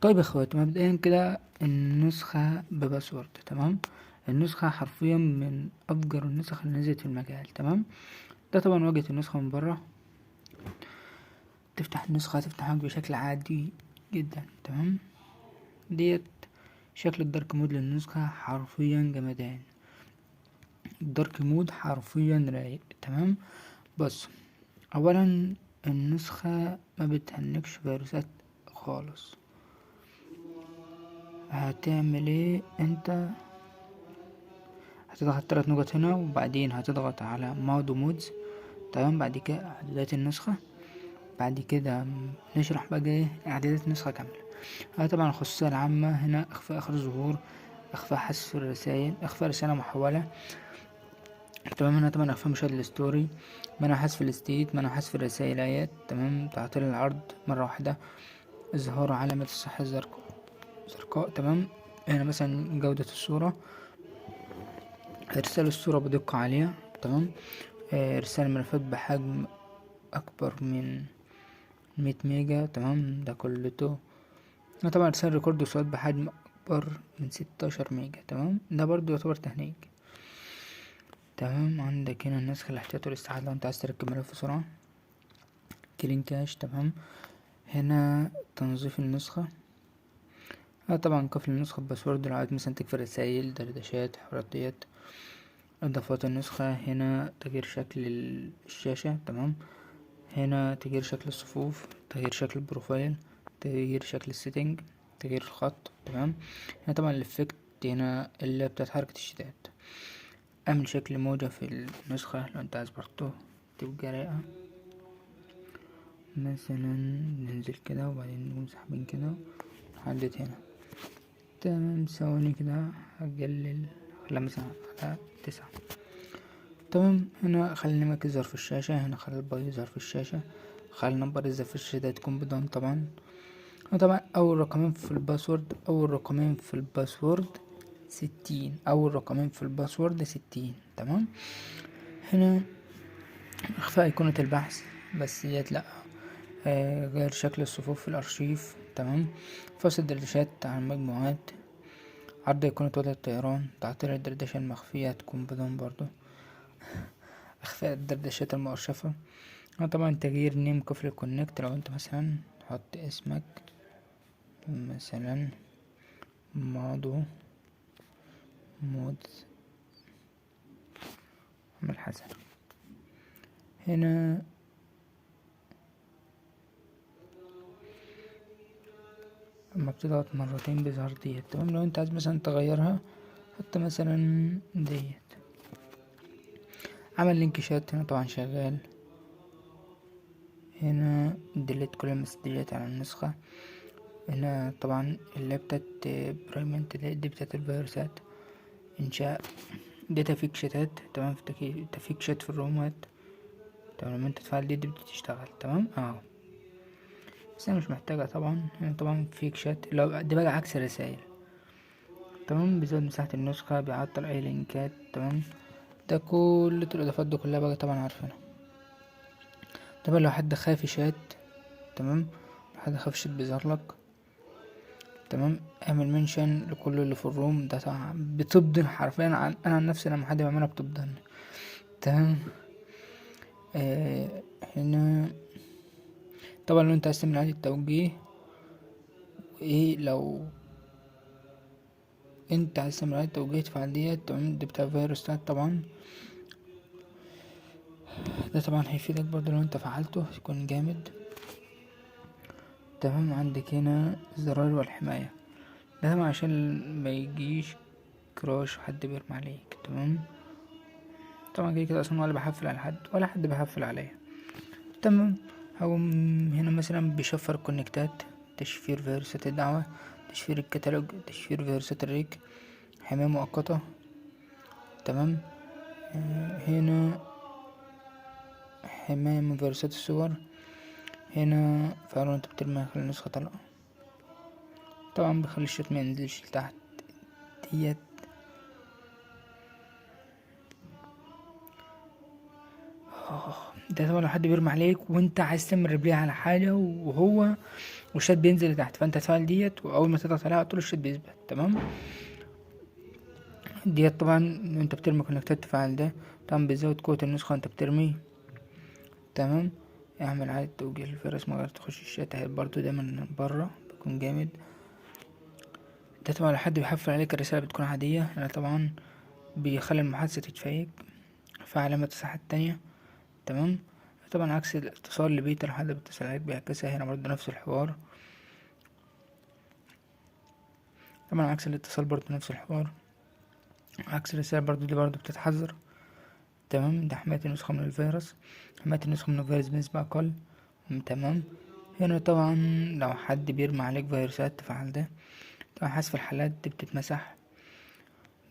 طيب يا اخواتي، مبدئيا كده النسخة ب password، تمام. النسخة حرفيا من افجر النسخ اللي نزلت في المجال، تمام. ده طبعا واجهة النسخة من بره، تفتح النسخة تفتح معاك بشكل عادي جدا، تمام. ديت شكل ال dark mode للنسخة حرفيا جمدان، ال dark mode حرفيا رايق، تمام. بص، اولا النسخة ما بتهنكش فيروسات خالص. هتعمل ايه انت؟ هتضغط 3 نقط هنا، وبعدين هتضغط على مادو mods، تمام. بعد كده اعدادات النسخة، بعد كده نشرح بقى ايه اعدادات النسخة كاملة. طبعا الخصوصية العامة هنا اخفاء اخر ظهور، اخفاء حذف الرسائل، اخفاء رسالة محولة، تمام. هنا طبعا اخفاء مشاهد ال story، منع حذف ال state، منع حذف الرسائل ايات، تمام. تعطيل العرض مرة واحدة، اظهار علامة الصح الزرقاء، تمام. هنا مثلا جودة الصورة، ارسال الصورة بدقة عالية، تمام. ارسال الملفات بحجم اكبر من 100 ميجا، تمام. ده كلته. طبعا ارسال record وصوت بحجم اكبر من 16 ميجا، تمام. ده برضو يعتبر تهنيج، تمام. عندك هنا النسخ الاحتياطي والاستعادة لو انت عايز تركب ملف بسرعة، clean cache، تمام. هنا تنظيف النسخة، طبعا قفل النسخة ب password لو عايز مثلا تقفل رسايل، دردشات، حوارات ديت. اضافات النسخة، هنا تغيير شكل الشاشة، تمام. هنا تغيير شكل الصفوف، تغيير شكل ال profile، تغيير شكل ال setting، تغيير الخط، تمام. هنا طبعا ال effect، هنا اللي بتاعت حركة الشتات. اعمل شكل موجة في النسخة لو انت عايز برضه تبقى رايقة. مثلا ننزل كده وبعدين نقوم ساحبين كده نحدد هنا، تمام. ثواني كده هقلل، خليها مثلا على 9، تمام. هنا خلي النمك يظهر في الشاشة، هنا خلي الباي يظهر في الشاشة، خلي ال number يظهر في الشاشة، ده تكون بدون طبعا. طبعا أول رقمين في ال password، أول رقمين في ال password 60، أول رقمين في ال password 60، تمام. هنا إخفاء أيقونة البحث بس ديت لأ، غير شكل الصفوف في الأرشيف، تمام. فصل الدردشات عن المجموعات، عرض أيقونة وضع الطيران، تعطيل الدردشة المخفية تكون بدون برضو، إخفاء الدردشات المؤرشفة. طبعا تغيير name قفل ال connect، لو انت مثلا حط اسمك مثلا مادو مود محمد حسن. هنا اما بتضغط مرتين بيظهر ديت، تمام. لو انت عايز مثلا تغيرها حط مثلا ديت. عمل link chat هنا طبعا شغال. هنا delete كل المسجات على النسخة. هنا طبعا اللي بتاعت prevent دي بتاعت الفيروسات، انشاء دي تفكيك شتات، تمام. تفكيك شات في الرومات، تمام. لما انت تفعل دي بتشتغل، تمام. بس انا مش محتاجها طبعا. هنا طبعا fake chat لو دي بقى عكس الرسائل، تمام. بيزود مساحة النسخة، بيعطل اي لينكات، تمام. ده كل الاضافات دي كلها بقى طبعا عارفينها. طبعا لو حد خاف شات، تمام، لو حد خاف شات بيظهر لك، تمام. اعمل mention لكل اللي في ال room، ده طبعا بتبدن حرفيا. انا عن نفسي لما حد بيعملها بتبدن، تمام. هنا طبعا لو انت عايز تعمل اعادة توجيه، ايه لو انت عايز تعمل اعادة توجيه تفعل ديت، تمام. دي بتاع فيروس تاعت طبعا، ده طبعا هيفيدك برضو لو انت فعلته يكون جامد، تمام. عندك هنا الزرار والحماية، ده طبعا عشان ما يجيش كراش وحد بيرمي عليك، تمام. طبعا كده كده اصلا ولا بحفل على حد ولا حد بيحفل عليا، تمام. هقوم هنا مثلا بيشفر الكونكتات، تشفير فيروسات الدعوة، تشفير الكتالوج، تشفير فيروسات الريك، حماية مؤقتة، تمام. هنا حماية من فيروسات الصور، هنا فعلا انت بترمي خلي النسخة طالعة، طبعا بخلي الشوت ما ينزلش لتحت ديت. ده طبعا لو حد بيرمي عليك وانت عايز تعمل reply على حاجة وهو والشات بينزل لتحت، فانت تفعل ديت واول ما تضغط عليها على طول الشات بيثبت. تمام، ديت طبعا انت بترمي connect ات تفعل ده، طبعا بيزود قوة النسخة وانت بترمي. تمام، اعمل عادة توجيه الفيروس من غير تخش الشات اهي برضو ده من بره بيكون جامد. ده طبعا لو حد بيحفل عليك الرسالة بتكون عادية، لأن طبعا بيخلي المحادثة تتفيك في علامة الصح التانية. تمام، طبعا عكس الاتصال اللي بيتا لو حد بيتصل عليك بيعكسها، هنا برضو نفس الحوار. طبعا عكس الاتصال برضو نفس الحوار، عكس الرسالة برضو دي برضو بتتحذر. تمام، ده حماية النسخة من الفيروس، حماية النسخة من الفيروس بنسبة أقل. تمام، هنا طبعا لو حد بيرمي عليك فيروسات تفعل ده. طبعا حذف الحالات دي بتتمسح،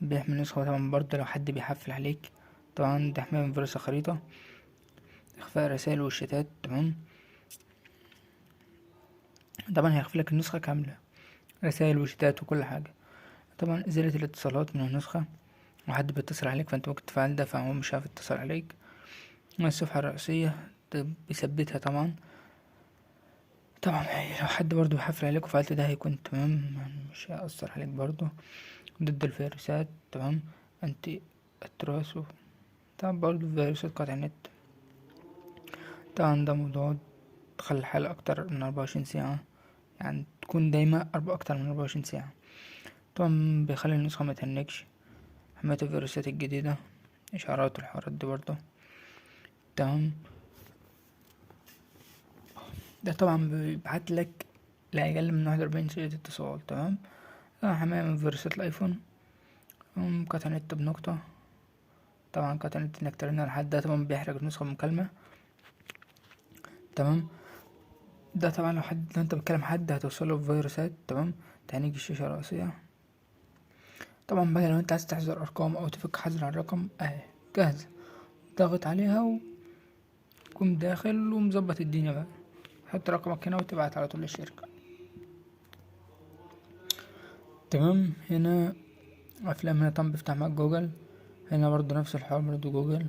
بيحمي النسخة. طبعا برضو لو حد بيحفل عليك، طبعا ده حماية من فيروس الخريطة، إخفاء رسائل والشتات. تمام، طبعا هيخفي لك النسخة كاملة، رسائل وشتات وكل حاجة. طبعا إزالة الاتصالات من النسخة، وحد بيتصل عليك فانت ممكن تفعل ده فهو مش عارف يتصل عليك. الصفحة الرئيسية بيثبتها. طبعا لو حد برضو بيحفل عليك وفعلت ده هيكون تمام، مش هيأثر عليك برضو. ضد الفيروسات، تمام، انتي التراث، طبعا برضو فيروسات قطع النت. طبعا ده موضوع تخلي الحالة أكتر من 24 ساعة، يعني تكون دايما أكتر من 24 ساعة. طبعا بيخلي النسخة ما تهنكش، حماية الفيروسات الجديدة، إشعارات والحوارات دي برضو. تمام، ده طبعا بيبعت لك لا أقل من 41 ساعة اتصال. تمام، حماية من فيروسات الآيفون، قطع نت بنقطة. طبعا قطع نت انك ترن على حد، ده طبعا بيحرق النسخة المكالمة. تمام، ده طبعا لو انت بتكلم حد هتوصله بفيروسات. تمام، تهنيج الشاشة الرئيسية. طبعا بقى لو انت عايز تحذر ارقام او تفك حظر على الرقم اهي جاهزة، ضغط عليها وتكون داخل ومظبط الدنيا بقى، حط رقمك هنا وتبعت على طول للشركة. تمام، هنا افلام، هنا طبعا بيفتح معاك جوجل، هنا برضو نفس الحوار برضو جوجل.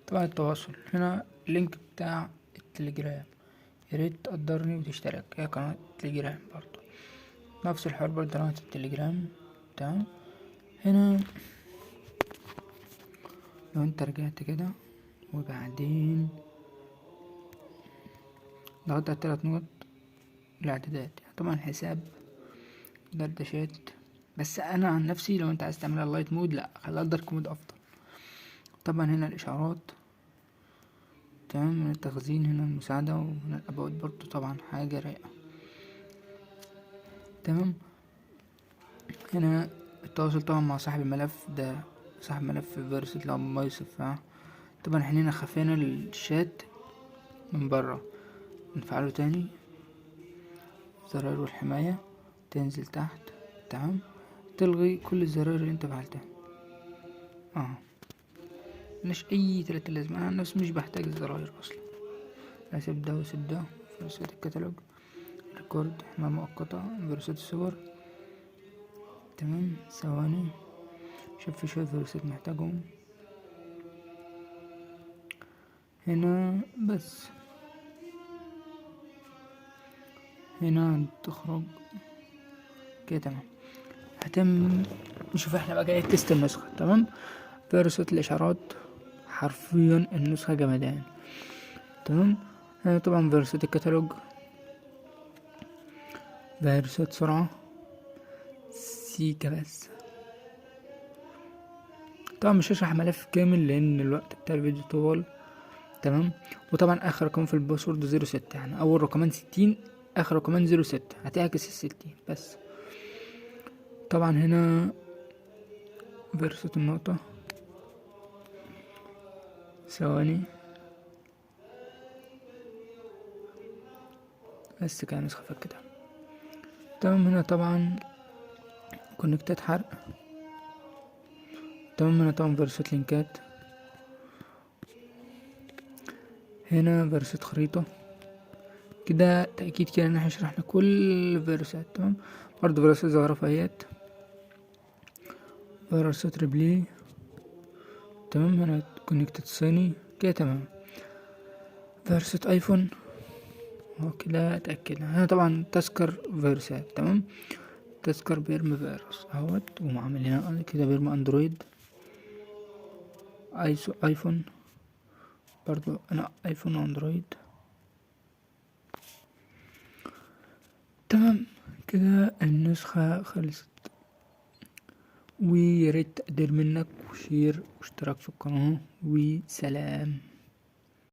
طبعا التواصل هنا ال link بتاع التليجرام، ياريت تقدرني وتشترك، هي قناة التليجرام برضو نفس الحوار برضو قناة التليجرام. تمام، هنا لو انت رجعت كده وبعدين ضغطت على التلات نقط الاعدادات، طبعا حساب دردشات، بس انا عن نفسي لو انت عايز تعملها light mode لا خليها dark mode افضل. طبعا هنا الاشعارات، تمام، هنا التخزين، هنا المساعدة، وهنا ال about برضو طبعا حاجة رايقة. تمام، هنا التواصل طبعا مع صاحب الملف، ده صاحب ملف فيروس اللي هو مايصف. طبعا احنا هنا خفينا الشات من برا، نفعله تاني، زرار والحماية تنزل تحت. تمام، تلغي كل الزراير اللي انت فعلتها. مش اي تلاتة لازمة، انا عن نفسي مش بحتاج الزراير اصلا. اسيب ده واسيب ده. فيروسات الكتالوج، record، حماية مؤقتة، فيروسات الصور. تمام، ثواني شوف في شوية فيروسات محتاجهم هنا بس. هنا تخرج كده. تمام، هتم نشوف احنا بقى جاي test النسخة. تمام، فيروسات الاشعارات، حرفيا النسخة جمدان. تمام، هنا طبعا فيروسات الكتالوج، فيروسات سرعة سيكا بس. طبعا مش هشرح ملف كامل لان الوقت بتاع الفيديو طوال. تمام، وطبعا اخر رقم في ال password zero ستة، يعني اول رقمين 60، اخر رقمين zero ستة، هتعكس الستين بس. طبعا هنا فيروسات النقطة، ثواني بس كده نسخة فكتها. تمام، هنا طبعا connect ات حرق. تمام، هنا طبعا فيروسات link ات، هنا فيروسات خريطة. كده تأكيد كده ان احنا شرحنا كل الفيروسات. تمام، برضه فيروسات زخرفة اهيت، فيروسات reply. تمام، هنا connected صيني كده. تمام، فيروسات ايفون اهو كده اتأكد. هنا طبعا تذكر فيروسات، تمام، تذكر بيرم فيروس اهوت، وعامل هنا كده بيرم اندرويد، ايسو ايفون، برضو انا ايفون واندرويد. تمام كده النسخة خلصت. وياريت تقدير منك و share واشتراك في القناة، وسلام.